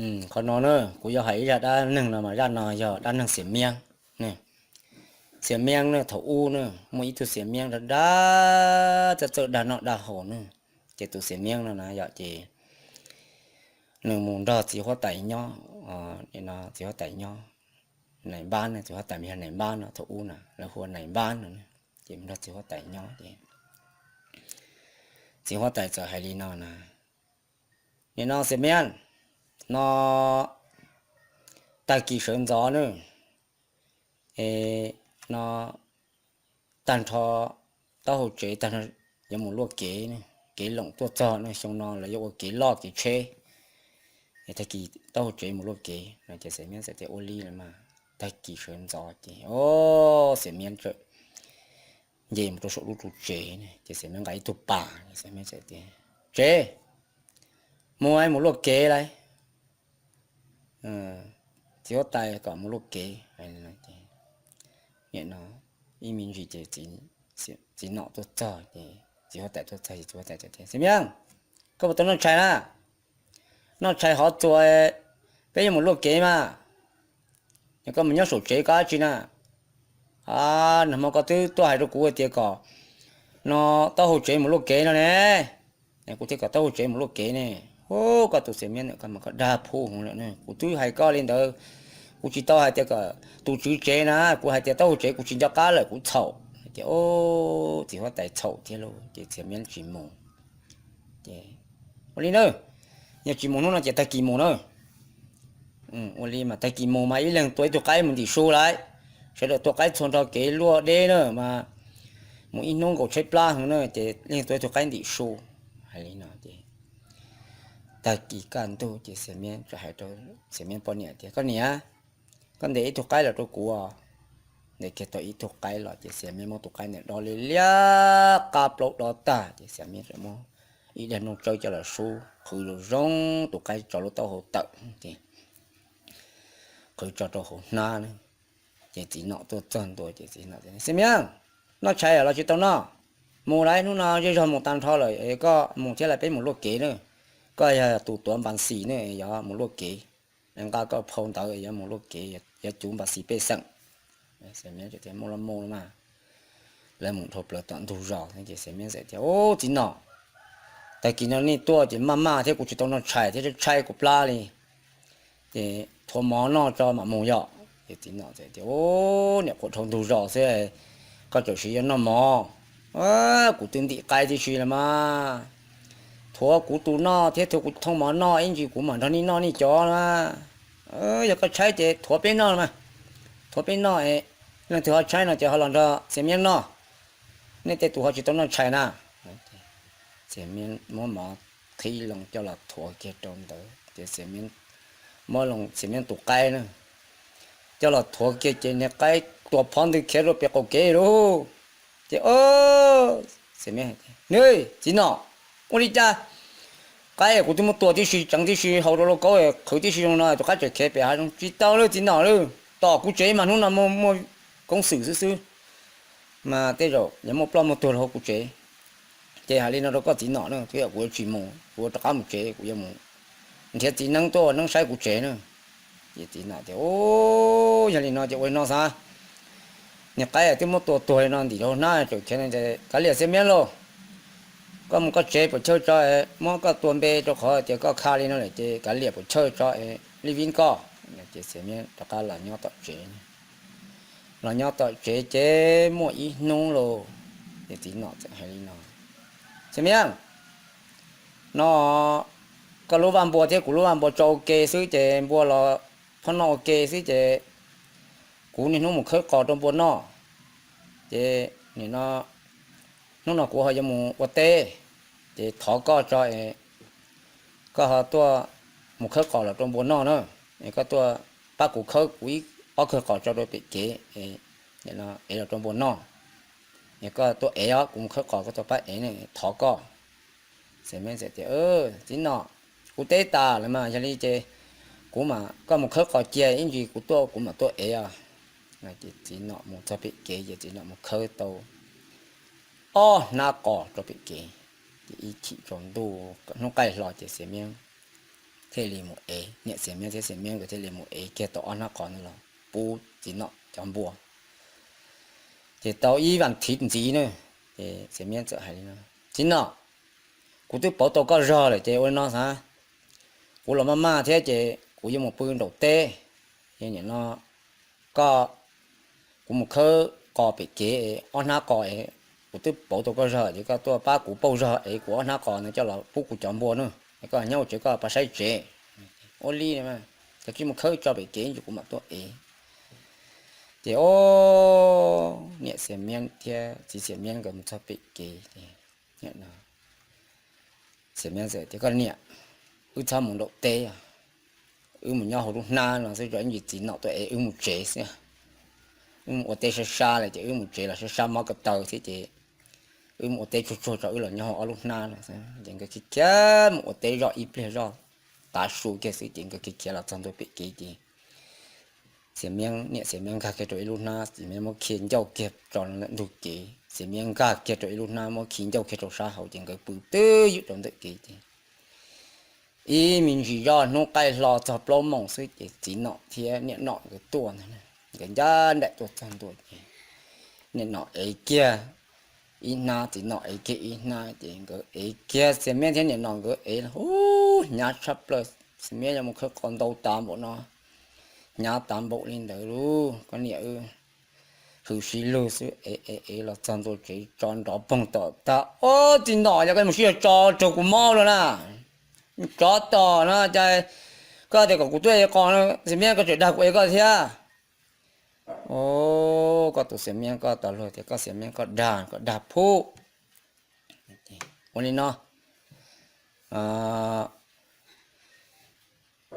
Qhov no na kuv yuav hais ib zaj dab neeg no mas zaj no yog dab neeg Xiam Miab. Xiam Miab na, thaum ub na muaj ib tug Xiam Miab dag dag, txawj txawj dag noj dag haus na. Ces tus Xiam Miab no na yog ces nws mus nrog txiv huab tais nyob, txiv huab tais nyob, nais npab na, txiv huab tais mas yog nais npab no, thaum ub na lawv hu ua nais npab no. Ces mus nrog txiv huab tais nyob ces txiv huab tais txawm hais li no na, nim no Xiam Miab, no tag kis sawv ntxov na, no tag nrho taub hau tsev tag nrho yuav mus luaj kev, kev loom tuaj txog no, xyoo no lawv yuav ua kev loj kev tsheb, tag kis taub hau tsev mus luaj kev no. Ces Xiam Miab txawm tias ua li los mas. Tag kis sawv ntxov ces o, Xiam Miab txawm nce mus rau saum lub ru tsev, ces Xiam Miab nqa ib tug pas, Xiam Miab txawm tias, Tsev, mus mus luaj kev lauj. Txiv huab tais kom mus luaj kev. Nim no ib me ntsis ces txiv nom tuaj txog ces txiv huab tais tuaj txog ces txiv huab tais tias, Xiam Miab, koj puas tau noj tshais na? Noj tshais hov txuas, peb yuav mus luaj kev mas. Yog koj mus nyob saum tsev koj dab tsi na? A, nag hmo koj twb tuaj hais rau kuv tias kom no taub hau tsev mus luaj kev no ne. Kuv thiaj kom taub hau tsev mus luaj kev ne. Hu, koj tus Xiam Miab ntawm koj mas koj dag phu heev lawm na. Kuv twb hais koj li ntawd, kuv tsis tau hais tias kom tus tswv tsev na, kuv hais tias taub hau tsev kuv tsis nco qab lawm kuv txhaum. Ces o, txiv huab tais txhaum thiab lauj, ces Xiam Miab tsis mus. Ua li na, yog tsis mus hnub no ces tag kis mus na. Ua li mas tag kis mus mas ib leeg tua ib tug qaib mus ntim su lauj. Sawv daws tua qaib txhua nrho kev luaj deb na mas mus ib hnub nkaus tshaib plab heev na, ces ib leeg tua ib tug qaib ntim su. Hais li no ces tag kis kaj ntug ces Xiam Miab txawm hais rau Xiam Miab poj niam tias, Koj niam, koj ntes ib tug qaib los rau kuv os. Ntes kiag tau ib tug qaib los ces Xiam Miab muab tus qaib ntawd dob liab liab qab plaub dob tag ces Xiam Miab txawm muab ib daim nplooj tsawb coj los sub qhwv zoo zoo tus qaib tso lub taub hau tawm ces qhwv tso rau hauv hnab na. Ces txiv nom tuaj txog ntua ces txiv nom tias, Xiam Miab, noj tshais los tsis tau noj? Mus lauj, hnub no zej zog mus tag nrho lawm, koj mus thiab lauj, peb mus luaj kev na. Koj yog tus tuav npas xis na, yog mus luaj kev. Nqa koj phau ntawv yuav mus luaj kev, yuav cuv npas xis pej xeem. Xiam Miab tias, Mus los mus los mas. Lawv mus dhau plaws tom ntug zos ces Xiam Miab txawm tias, Ub, txiv nom, tag kis no nej tuaj ces maj maj thiab kuv tsis tau noj tshais thiab, tshaib kuv plab li. Ces thuav mov noj tso mam mus yom. Ces txiv nom txawm tias, Ub, niam, quav dhau ntug zos xwb, koj txawm siv yuav noj mov. Kuv twb ntim qaib tib si los mas. Thuav kuv tus noj thiab thuav kuv thooj mov noj ib ntsis kuv mam nrog nej noj nej cov na. Yog koj tshaib ces thuav peb noj los mas. Thuav peb noj, leej twg ho tshaib no ces ho los nrog Xiam Miab noj. Nej tej tus ho tsis tau noj tshais na. Xiam Miab muab mov qhib loo coj los thuav kiag rau ntawd ces Xiam Miab muab loo Xiam Miab tus qaib na, coj los thuav kiag ces niag qaib tuam phov ntws khiav rau pem qaum kev lauj. Ces, Xiam Miab, Nws, txiv nom, ua li cas qaib kuv twb muab tua tib si, tseev tib si, hau rau lauj kaub qhwv tib si zoo no, tus qaib tseem khiav pem hav zoov, tsis tau lawm txiv nom lauj, tom kuv tsev mas hnub no muaj koob xwm xwb xwb, mas tej zaum yuav muaj ploj muaj tuag rau hauv kuv tsev. Ces hais li no rau koj txiv nom na, twb yog kuv yuav tsis mus, kuv yuav rov qab mus tsev, kuv yuav mus nrhiav txiv neeb tuaj ua neeb saib kuv tsev na. Ces txiv nom tias, Ub, yog li no ces ua li no xav, niag qaib twb muab tua tuag li no ntim rau hnab tseem khiav, kav liam Xiam Miab lauj, koj mus koj tsev puas chawj tso, muab koj tua npe rau qhov tias koj kha li no lawm ces kav liam puas chawj tso, li vib koj. Ces Xiam Miab rov qab los nyob tom tsev. Los nyob tom tsev ces muaj ib hnub lauj, ces txiv nom txawm hais li no, Xiam Miab, no koj lub vaj npua thiab kuv lub vaj npua tso ua ke xwb ces npua los phob noj ua ke xwb ces kuv niaj hnub mus khawb qos rau npua noj. Ces nim no, hnub no kuv ho yuav mus ua teb, ces thov koj tso es koj ho tuaj mus khawb qos los rau npua noj na. Es koj tuaj pab kuv khawb kuv ib ob kawg qos tso rau pem kev, ev los rau npua noj. Es koj tuaj ev os, kuv mus khawb qos koj tuaj pab ev, thov koj. Xiam Miab txawm tias, Txiv nom, kuv teb tas lawm mas, yog li ces kuv mam, koj mus khawb qos cia ib ntsis kuv tuaj kuv mam tuaj ev os. Ces txiv nom mus txog pem kev ces txiv nom mus khawb tau ob hnab qos rau pem kev. Ces ib chim tsaus ntuj hnub qaij hlo ces Xiam Miab thiaj li mus ev, niam Xiam Miab thiab Xiam Miab nkawd thiaj li mus ev kiag tau ob hnab qos ntawd los pub txiv nom cov npua. Ces tau ib vas thiv ntxiv na, ces Xiam Miab txawm hais li no, txiv nom, kuv twb pauv tau koj zog lawm ces ua li no xav, kuv los maj maj thiab ces kuv yuav mus pw nraum teb, ces nim no koj, kuv mus khawb qos pem kev, ob hnab qos, kuv twb pauv tau koj zog ces koj tuaj pab kuv pauj zog es kuv ob hnab qos no coj los pub kuv cov npua na, es koj nyob ua tsev koj pab saib tsev. Ua li, koj cia li mus khawb tso pem kev es kuv mam tuaj ev. Ces o, niam Xiam Miab thiab txiv Xiam Miab nkawd mus txog pem kev ces Xiam Miab txawm tias, koj niam, wb txhob mus nraum teb, wb mus nyob hauv lub hnab no xwb, ib ntsis txiv nom tuaj ev wb mus tsev xwb. Wb mus ua teb sab sab li ces wb mus tsev los sab sab mob ko taw thiab ces wb mus ua teb tsuag tsuag tso wb los nyob hauv ob lub hnab no xwb. Ces nkawd khiav khiav mus ua teb zoj ib pliag zoj tav su kiag xwb ces nkawd khiav khiav los txog ntua pem kev ces Xiam Miab, niam Xiam Miab nkag kiag rau ib lub hnab, Xiam Miab muab khi ncauj kiag tso ntawm ntug kev, Xiam Miab nkag kiag rau ib lub hnab muab khi ncauj kiag rau sab hauv ces nkawd pw twb ywm rau ntawm kev ces ib me ntsis zoj hnub qaij hlo txog plaub moos xwb ces txiv nom thiab niam nom nkawd tuaj ntag. Nkawd ncaj nraim tuaj txog ntua ces niam nom ev kiag ib hnab, txiv nom ev kiag ib hnab ces nkawd ev kiag, Xiam Miab thiab niam nom nkawd ev los hnyav tshaj plaws. Xiam Miab yuav mus khawb qos ntau tas npaum no, hnyav tas npaum li ntawd lauj, koj niam wb hwm sib lug xwb, ev ev ev los txog ntua tsev tso nrov poog tom tag, o, txiv nom, yog koj mus sib zog tso raug kuv mob lawm na. Tsov tom no cas koj tias kom kuv tuaj ev qos no, Xiam Miab koj tseem dag kuv ev koj thiab. O, koj tus Xiam Miab koj tas luag tias koj Xiam Miab koj dag, koj dag phub. Ua li no,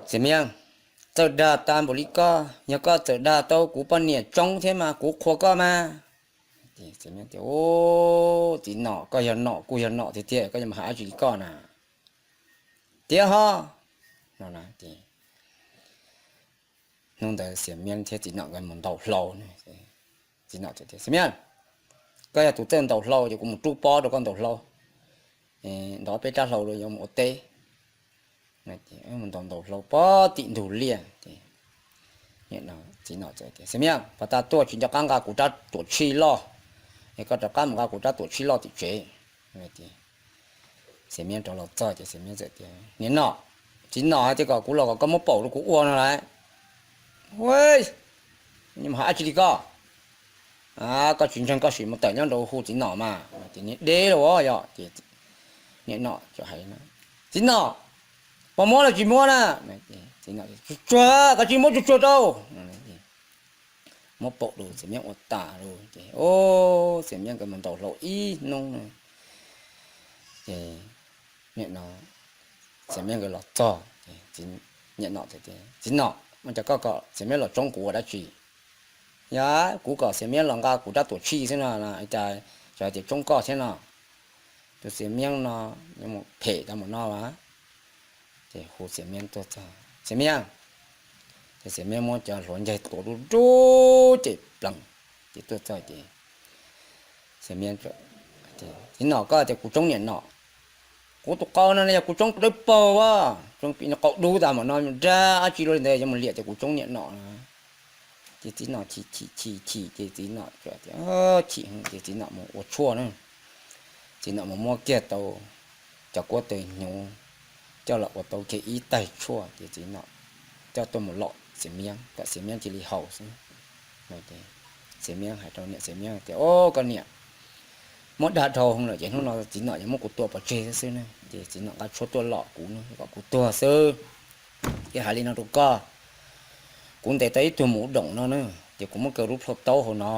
Xiam Miab, txawj dag tas npaum li koj, yog koj txawm dag tau kuv poj niam tsoob thiab mas kuv qhuas koj mas. Xiam Miab tias, txiv nom, koj yog nom kuj yog nom tiag tiag, koj yuav mus hais dab tsi li koj na? Tiag ho. Hnub ntawd Xiam Miab thiab txiv nom nkawd mus ntaus hlau. Txiv nom tias, Xiam Miab, koj yog tus txawj ntaus hlau ces kuv mus rub pob rau koj ntaus hlau, ntaus peb rab hlau rau yuav mus ua teb. Mus ntaus ntaus hlau pob tim ntug liaj. Txiv nom tias, Xiam Miab, pas tas tuaj tsis nco qab nqa kuv rab tuam tshij loj, es koj rov qab mus nqa kuv rab tuam tshij loj tim tsev. Xiam Miab rov los txog ces Xiam Miab txawm tias, niam nom, txiv nom hais tias kom kuv los kom koj muab paum rau kuv ua no lauj. Ua, mus hais dab tsi li koj? Koj tsis ntseeg koj sim mus tawm nyob nraud hu txiv nom mas. Ces niag deb los yog ces niam nom hais, txiv nom, puas muab los tsis muab na? Tsuag tsuag, koj tsis muab tsuag tsuag rau. Muab paum rau Xiam Miab ua tas lawm ces, o, Xiam Miab nkawd mus ntaus hlau ib hnub no ces niam nom, Xiam Miab nkawd los txog, niam nom tias, txiv nom, ua cas koj kom Xiam Miab los tsoob kuv ua dab tsi? Yog kuv kom Xiam Miab los nqa kuv rab tuam tshij xwb no, cas tseem hais tias tsoob koj thiab no? Tus Xiam Miab no yuav mus phem tau mus no as. Ces hu Xiam Miab tuaj txog, Xiam Miab, ces Xiam Miab muab cov hluav ncaig tuav dub dub ces plees, ces tuaj txog ces Xiam Miab, txiv nom, koj tias kuv tsoob niam nom, kuv tus qau no yog kuv tsoob dawb paug as, tsoob pim qaum dub tas mus no dag dab tsi luaj li ntawd yuav mus liam tias kuv tsoob niam nom no. Ces txiv nom chim chim chim chim ces txiv nom tias, chim ces txiv nom mus ua tshuaj na. Txiv nom mus muab kiag tau cov kuab taw hnyuv coj los ua tau kiag ib taig tshuaj ces txiv nom coj tuaj mus lom Xiam Miab kom Xiam Miab cia li haus xwb. Xiam Miab hais rau niam Xiam Miab tias, o, koj niam, muab dag dhau hwv lawm ces hnub no txiv nom yuav muab kuv tua pov tseg xwb na, ces txiv nom nqa tshuaj tuaj lom kuv na kom kuv tuag xwb. Ces hais li no rau koj, kuv ntes tau ib tug mus doom no na, ces kuv muab kaw lub plhaub taub hauv no,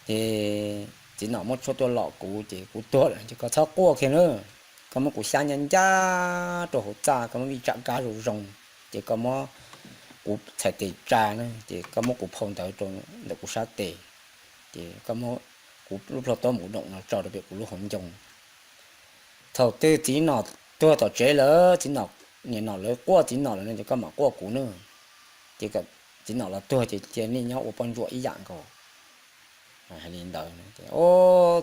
ces txiv nom muab tshuaj tuaj lom kuv ces kuv tuag lawm ces koj txhob quaj kiag na. Koj muab kuv xyab ncaj ncaj rau hauv txaj, koj muab vij tsam kab zoo zoo, ces koj muab kuv txhais tes tsa na, ces koj muab kuv phau ntawv rau ntawm kuv sab tes, ces koj muab kuv lub plhaub taub mus doom no tso rau pem kuv lub hauv ncoo. Thaum twg txiv nom tuag tom tsev lawm, txiv nom, niam nom lawv quaj txiv nom lawm no ces koj mam quaj kuv na. Ces txiv nom los tuag ces cia nej nyob ua poj ntsuam ib yam nkaus. Hais li ntawd,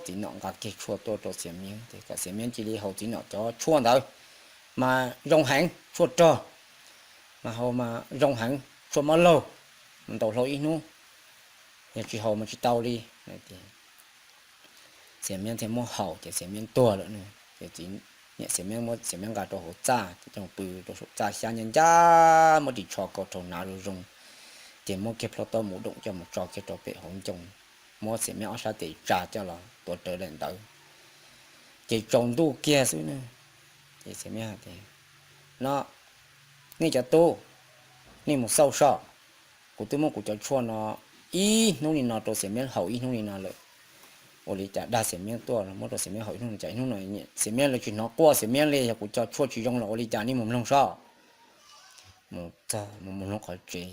txiv nom nqa kiag tshuaj tuaj rau Xiam Miab ces kom Xiam Miab cia li haus txiv nom cov tshuaj ntawd. mas zoo heev, tshuaj rog mas haus mas zoo heev, tshuaj mob laug, mus ntaus hlau ib hnub, yog tsis haus mas tsis tau li. Xiam Miab thiaj muab haus ces Xiam Miab tuag lawm. Ces niam Xiam Miab muab Xiam Miab nqa rau hauv txaj, coj pw rau saum txaj xyab ncaj ncaj, muab ris tsho kaus rau hnav zoo zoo, ces muab kiag plhaub taub mus doom coj mus tso kiag rau pem hauv ncoo, muab Xiam Miab ob sab tes tsa coj los tuav rawv daim ntawv. Ces tsaus ntuj kiag xwb na, ces Xiam Miab hais tias, no, nej cov tub, nej mus xauj soj, kuv twb muab kuv cov tshuaj no ib hnub li no rau Xiam Miab haus ib hnub li no lawm. Ua li cas dag Xiam Miab tuaj los muab rau Xiam Miab haus ib hnub, cas ib hnub no Xiam Miab lawv tsis hnov quaj Xiam Miab li, yog kuv cov tshuaj tsis zoo los ua li cas, nej mus mloog soj. Mus txog mus mloog qhov tsev,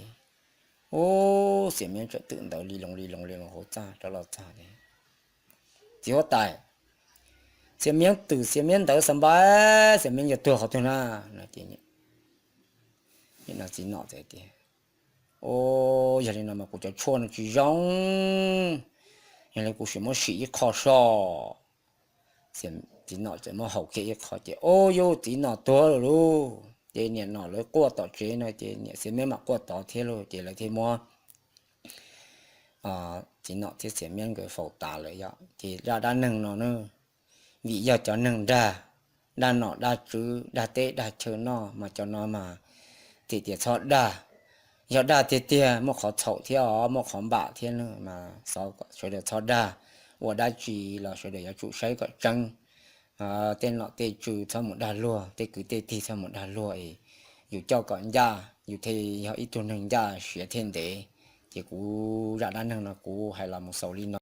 ub, Xiam Miab tseem twm ntawd li loo li loo li loo hauv txaj rov los txog. Txiv huab tais, Xiam Miab twm Xiam Miab ntawd xav npab, Xiam Miab yuav tuag qhov twg na? No ces txiv nom txawm tias, o, yog li no mas kuv cov tshuaj no tsis zoo, yog li kuv sim muab sim ib qho soj. Txiv nom txawm muab haus kiag ib qho ces, o, yus txiv nom tuag lawm lauj. Ces niam nom lawv quaj tom tsev no ces niam Xiam Miab mam quaj tod thiab lauj, ces lawv thiaj muab txiv nom thiab Xiam Miab nkawd faus tas lawm yom. Ces zaj dab neeg no na, vim yog cov neeg dag, dag nom dag tswv, dag teb dag chaw noj mas cov no mas thim tias txhob dag. Yog dag tiag tiag muaj qhov txhaum thiab os, muaj qhov npam thiab na, mas xov kom sawv daws txhob dag. Ua dab tsi los sawv daws yuav tsum saib kom tseeb. Tej nom tej tswv txhob mus dag luag, tej kwv tej tij txhob mus dag luag es yus coj kom ncaj, yus thiaj yog ib tug neeg ncaj siav thiaj ntev. Ces kuv zaj dab neeg no kuv hais los mus xaus li no.